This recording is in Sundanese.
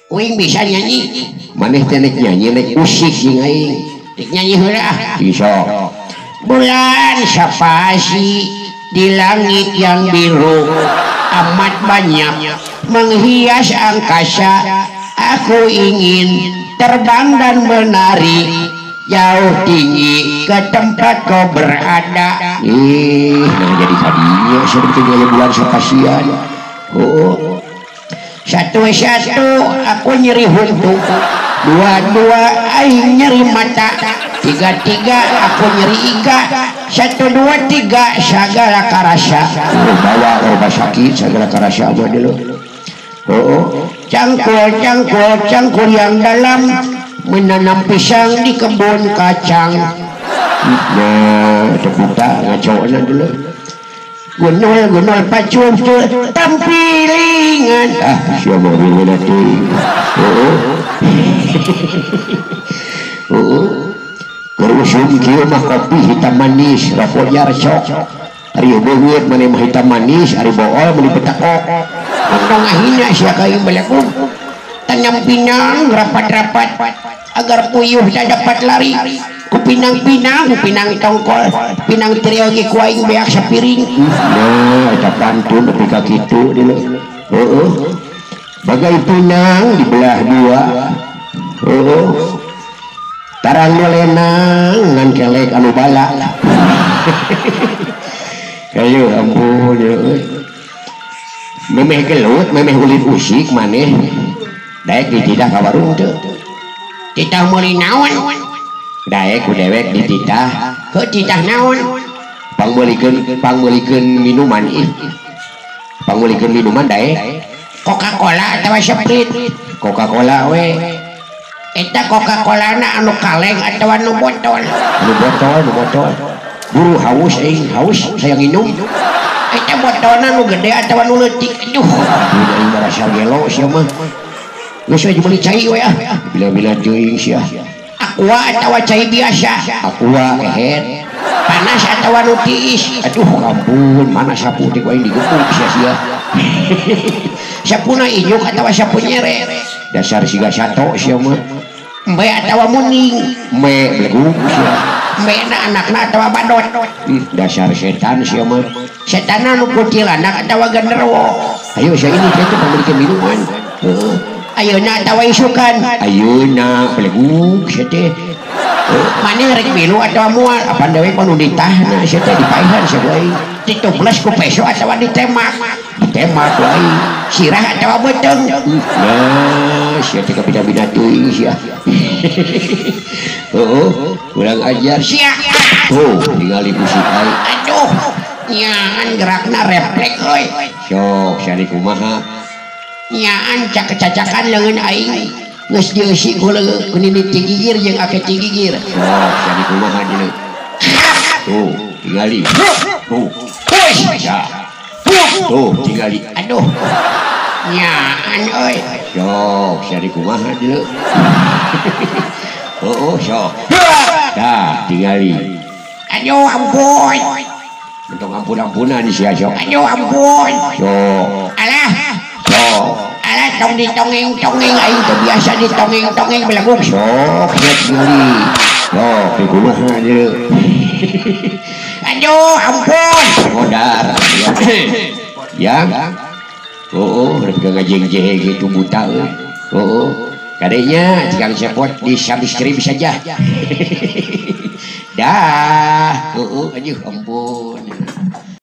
Uing bisa nyanyi. Maneh teh nek nyanyi nek usik jeung aing. Nek nyanyi heula ah. Bisa. Bulan sapasi di langit yang biru amat banyak menghias angkasa. Aku ingin terbang dan menari jauh tinggi ke tempat kau berada. Ih, nah jadi tadinya seperti bulan sapasian. Oh. Satu-satu aku nyeri huntu, dua-dua aing nyeri mata, tiga-tiga aku nyeri iga, satu dua tiga segala karasa. Bawa rumah sakit segala karasa aja dulu. Oh, cangkul cangkul cangkul yang dalam menanam pisang di kebun kacang. Nah, terbuka ngaco dulu. Gunul gunul pacul tampilingan. Ah, siapa mau nanti? Oh, oh, kerusum kieu mah kopi hitam manis, rokoknya recok. Ari beungeut maneh mah hitam manis, ari bool meuni petakok. Untung ahina sia ka ieu balaku. Tanam pinang rapat-rapat agar puyuh tak dapat lari. Ku pinang-pinang, ku pinang tongkol, pinang triogi ku aing beak sapiring. Nah, eta pantun nepi ka kitu deuleu. Heeh. Bagai pinang dibelah dua. Heeh. Tarang nu lenang ngan kelek anu bala. Ayo ampun euy. Memeh gelut, memeh ulin usik maneh. Daek dititah ka warung teu. Titah meuli naon? Daek ku dewek dititah. Heuh titah naon? Pangmeulikeun minuman ih. Pangmeulikeun minuman daek Coca-Cola atawa Sprite. Coca-Cola we. Eta Coca-Cola na anu kaleng atawa nu botol? Nu botol, nu botol. Buru haus aing, haus saya nginum. Eta botolna nu gede atawa nu leutik? Aduh, aing marasa gelo sia mah. Geus we meuli cai we ah. Bila-bila teuing sia. Aqua atawa cai biasa? Aqua kehet. Panas atawa nu tiis? Aduh ampun, mana sapu teh ku aing digebuk sia-sia. Sapuna ijuk atawa sapu nyere? Dasar siga sato sia mah. Embe atawa muning? Embe beleguk sia. Embe na anakna atawa badot? Ih, dasar setan sia mah. Setanna nu kuntilanak atawa genderuwo? Ayo sia ini teh pamilikeun minuman. Heeh. Ayeuna atawa isukan? Ayeuna beleguk sia teh. Maneh rek milu atawa moal? Apan dewek mah nu ditahna sia teh dipaehan sia ku aing. Ditubles ku peso atawa ditemak? Ditemak ku aing. Sirah atawa beuteung? Nah, sia teh kabina-bina teuing sia. Heeh, kurang ajar sia. Tuh, ningali musik aing. Aduh, nyaan gerakna refleks euy. Sok sia kumaha? Nyaan cak-cacakan leungeun aing. Geus dieusi ku leungeun ku nini ti gigir jeung ake ti gigir. Sok sia kumaha deuleu. Tuh, tingali. Tuh. Ya. Tuh, tingali. Aduh. Nyaan euy. Sok sia kumaha deuleu. Oh, sok. Dah, tingali. Aduh, ampun. Entong ampun-ampunan sia sok. Aduh, ampun. Sok. Alah. Sok. Alah tong ditongeng-tongeng aing teu biasa ditongeng-tongeng belaguk. Sok, sia tingali. Sok, kumaha deuleu. Aduh, ampun. Modar. Ya. Oh, rek ngajeng-jeng gitu buta euy. Oh, kadenya jika cepot di subscribe saja. Dah. Oh, aduh ampun.